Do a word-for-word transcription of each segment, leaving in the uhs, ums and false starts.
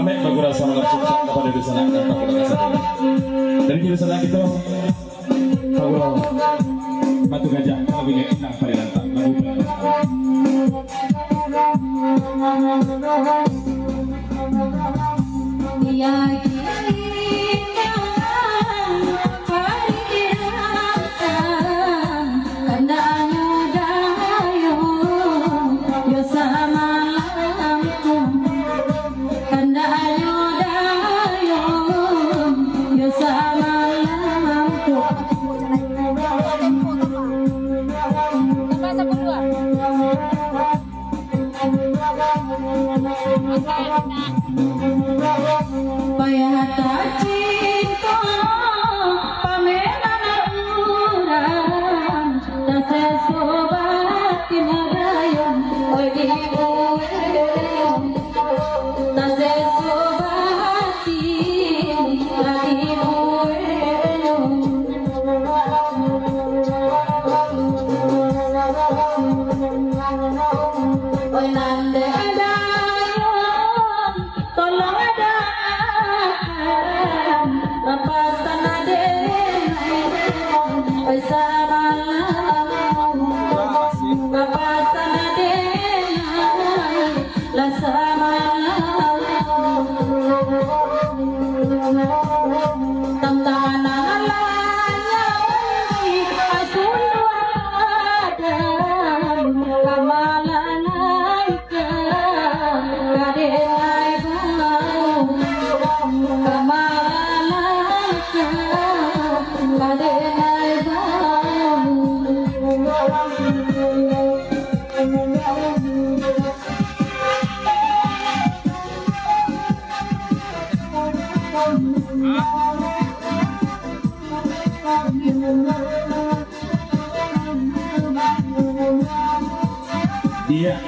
Amin. Bagurau salam sukses kepada dusanak dan kepada dusanak. Dari dusanak itu, bagurau Batu Gajah, kalau ingat inang pada lantang, lagu pada lantang. Payah tacinto, pamenan urang, taseso batin dayang, oi dibuek, taseso batin, lah dibuek. Oi nan dek dayang, tolong dek, rapasan dek, oi samalam, rapasan dek. Lah samalam, tantang anak lanyau di suluah padang, ka malalaikan ka denai bau, ka malalaikan ka denai bau. Diak,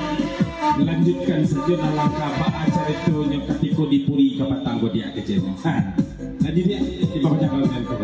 lanjutkan sajo lah langkah baa caritonyo katiko di puri kapatang ko, Diak, keceknyo. Ha, jadi, Diak, kita baca kalau dengan kau.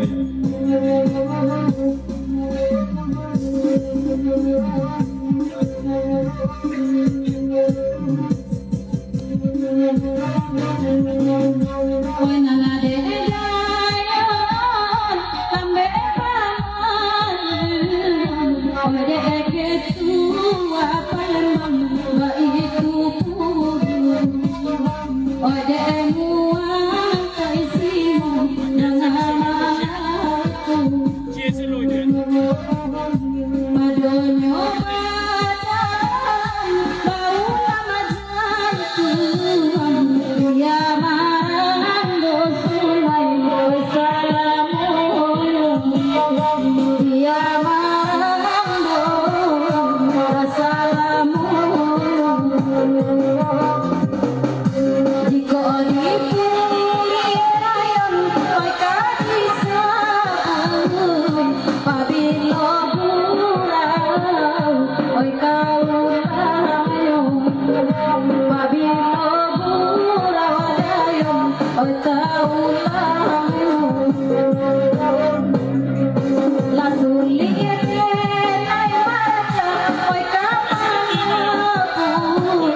Adonyo badan baru lah majantuang, dia marando sulai salamonyo, dia marando salamonyo. Jikok di puri rayon, oi ka disabui, pabilo gurau, oi ka ulahnyo, pabilo gurau dayon, oi ka ulahnyo. Lah sulik denai baca, oi ka mangapui,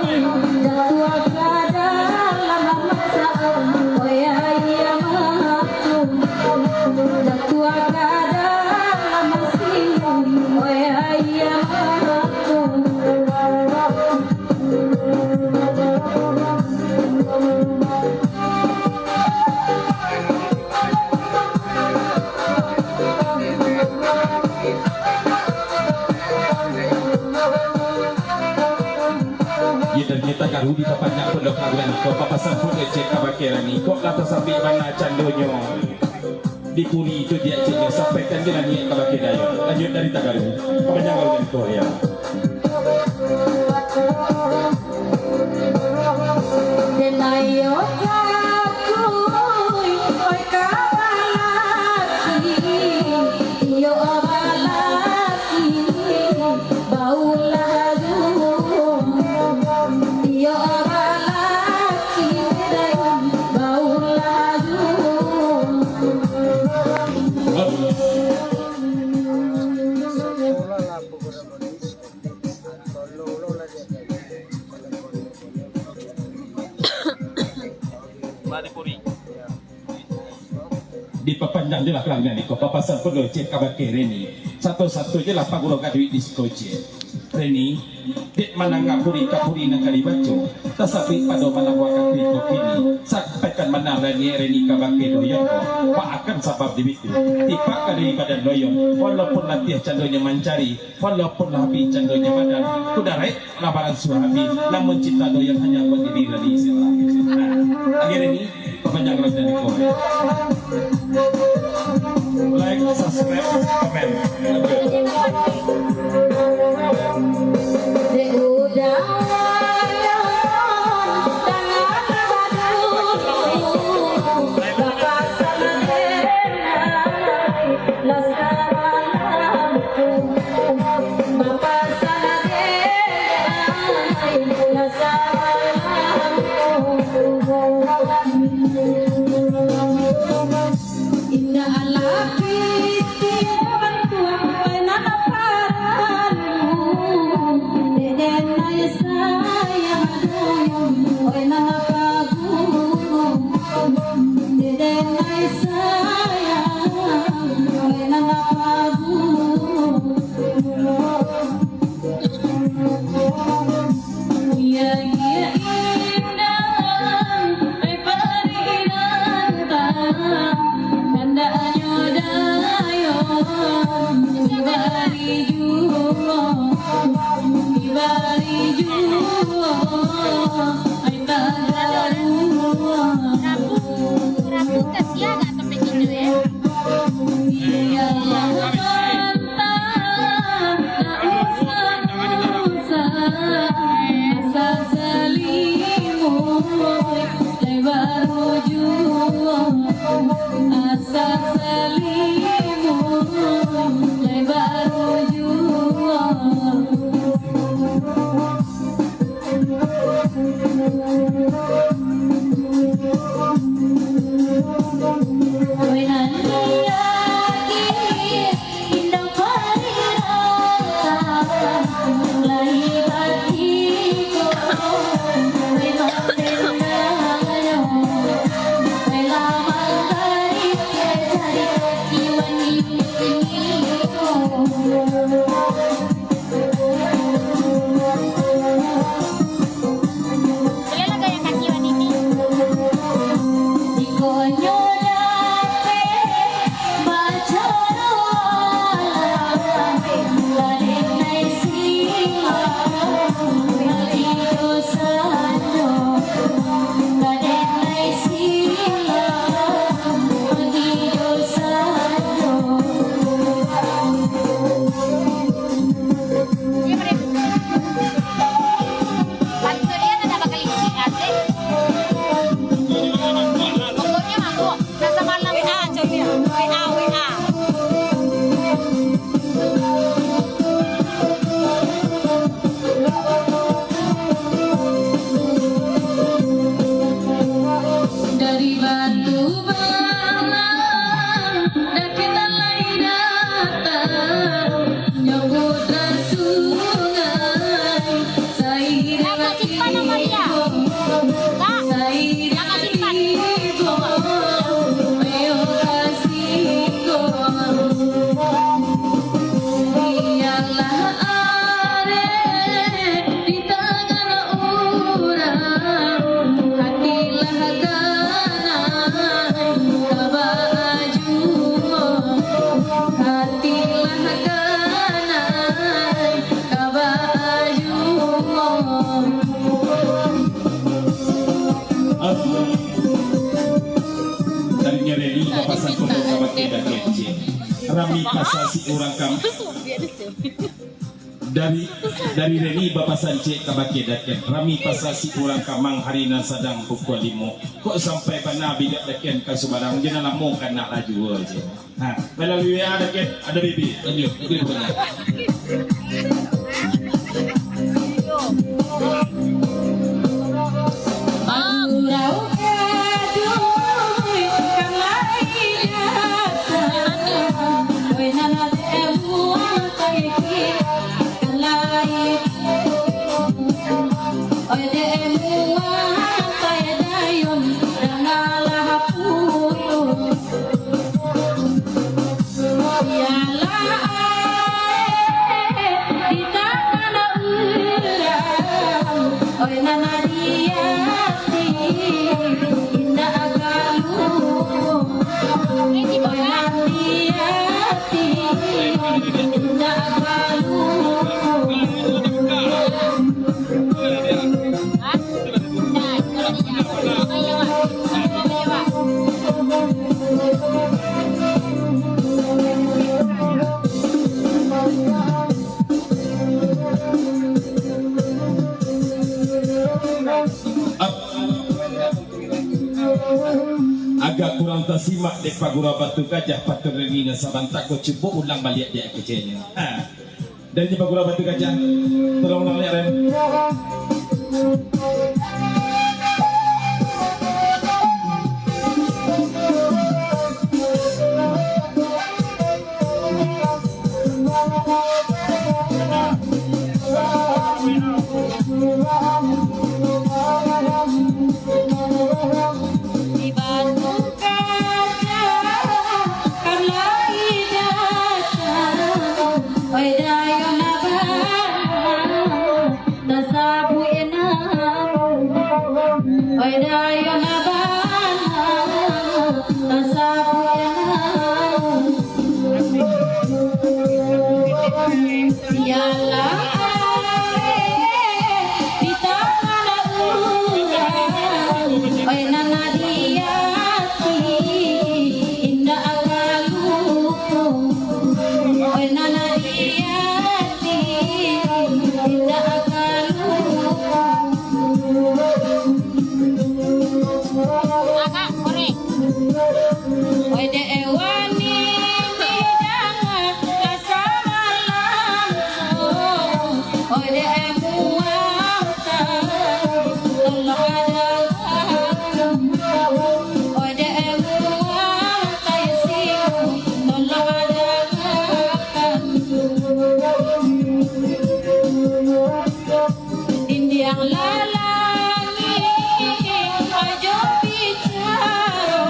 jatuah ka dalam masalah, oi ayah mangapui, jatuah ka dalam singgung, oi ayah mangapui. Yo, dan nyata karu di tapanjang pondok labuan ko, papasan pun ecek kabake rani, kok lah tasambik bana candonyo. Di puri tu diak ceknyo, sampaikan jo naniak kabake dayo. Lanjut dari Tagaru, kapanjang labuan ko, yo. Denai yo takui, oi ka balaki, iyo balaki, baulah juo, iyo balaki, dayang, baulah juo. Dipapanjang jo lah kalangan iko, bapasan pulo ciek kabake Reni. Sato-sato jo lah pagurakan duit di siko ciek. Reni, dek manangah puri-kapuri nan ka dibaco, tasabuik pado manambuah kaki ko kini, sampaikan bana Reni, Reni kabake doyon ko, baakan sabab di bitu, tipak ka dari badan doyon, walaupun latiah candonyo mancari, walaupun lah habih candonyo badan, kudarat lah baransuah habih, namun cinta doyon hanyo buat diri Reni sajo. Nah, akhir ini, Papanjang raja di komen. Like, subscribe, komen. Rambu, rambu kasiah agak sampai situ, eh. Pokoknyo mangko, rasa malam. W A, cari W A, W A. Dari Batu Balang, dakek nan lai datang, nyo putra sungai, Sairah Kak, simpan nomor dia. Kak, Sairah Kak, simpan. Tibo, ayo kasih ko. Bialah areh di tangan urang, hati lah kanai ka baajuang, hati lah kanai ka baajuang. Aku dari Nyereli ka pasang kodok ka bakeh dakeh. Rami pasasi urang kam-, dari, dari Reni bapasan ciek ka bakeh dakeh. Rami pasasi urang kamang hari nan sadang pukua limo. Kok sampai bana bidak dakeh ka subarang, jangan lamo kana laju aja. Ha, malalui W A dakeh, ada B B. Lanjut, B B pokoknya. Agak kurang tasimak dek Pak Guru Batu Gajah, patun Reni nan sabanta ko, cubo ulang baliak dek keceknyo. Ha. Dari Pak Guru Batu Gajah, tolong ulang baliak, Ren. Di Batu Gajah kan lai datang, oi Dayo Nabana, tasabuik namo, oi Dayo Nabana, tasabuik namo. Sialah areh di tangan urang, oi nan di ati indak ka lupo, oi nan di ati indak ka lupo. Agak korek. Oi dek wani midang lah samalam ko, oi dek muatai tolong adangakan, oi dek muatai siko tolong adangakan. Dindiang lalangik ajo bicaro,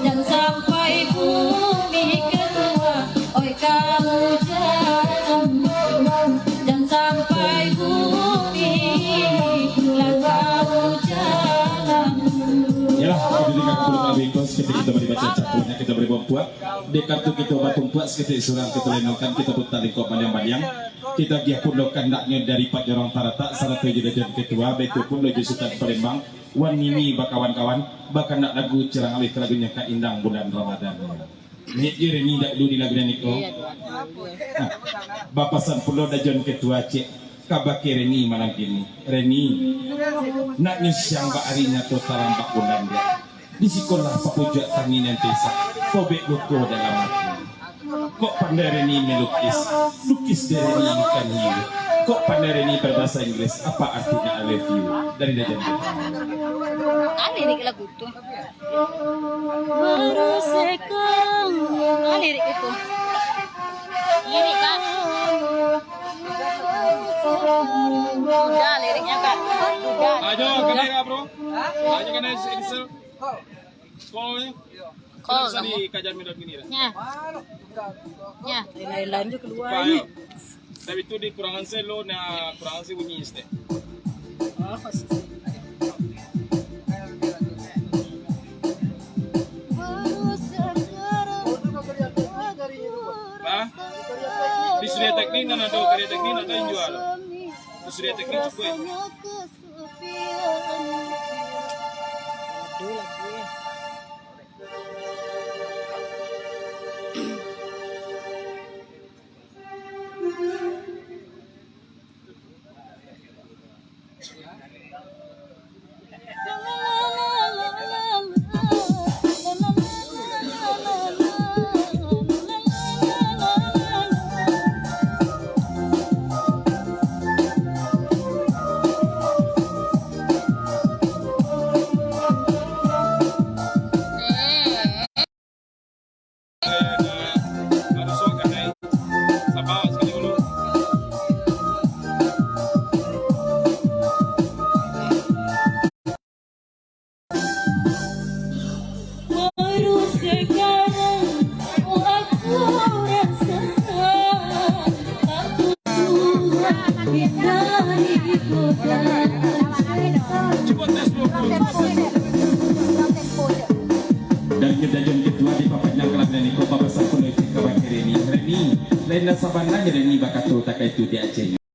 jan sampai bumi ketuo, oi, kaujanan, jan sampai bumi lah kaujanan. Yalah, jadi dengan kurang lebih kos, ketika kita bari baco cakuanyo, kita bari bampuak. Di kartu kito batumpuak, saketek surang kito lenokan, kito putar lingkup baliang-baliang. Kito agiah pulo kandaknyo dari Pak Jorong Taratak, sarato jo Dajon Ketua, baitu pulo jo Sutan Palembang, wan Mimi bakawan-kawan, bakandak lagu cirang alih, lagunyo Ka Indang Bulan Ramadan. Niat jo Reni dak dulu di lagu nan iko. Nah, bapasan pulo Dajon Ketua ciek kabake Reni malam kini. Reni, nak nyo siang bak ari, nyato tarang bak bulan, dek. Di sikolah papujuak tangin nan tesak, pobek luko dalam ati. Kok pandai Reni melukis, lukis dek Reni ikan hiu. Kok pandai Reni berbahasa Inggris, apa artinya I love you? Dari Dajon. Ah, lirik lagu tu. Baru sekarang. Ah, lirik itu. Lirik, Kak. Udah liriknya, Kak. Udah. Ajo kamera, bro. Ajo kamera, Excel. Call ni. Call. Bisa kamu dikajar minat gini dah. Ya. Ya. Lain-lain je keluar. Baik. Tapi tu di kurangan saya lo, nah, kurangan saya bunyi stek. Oh, hah? Di Surya Teknik nan ado, Karya Teknik nan ado yang jual. Di Surya Teknik cukup, eh. Baru sekarang aku rasakan, tak butuh lagi dari kota. Dan Dajon Ketua di papanjang kalam nan iko, bapasan pulo ciek kabake Reni. Reni, lain nan sabananyo Reni bakato takah itu di Aceh.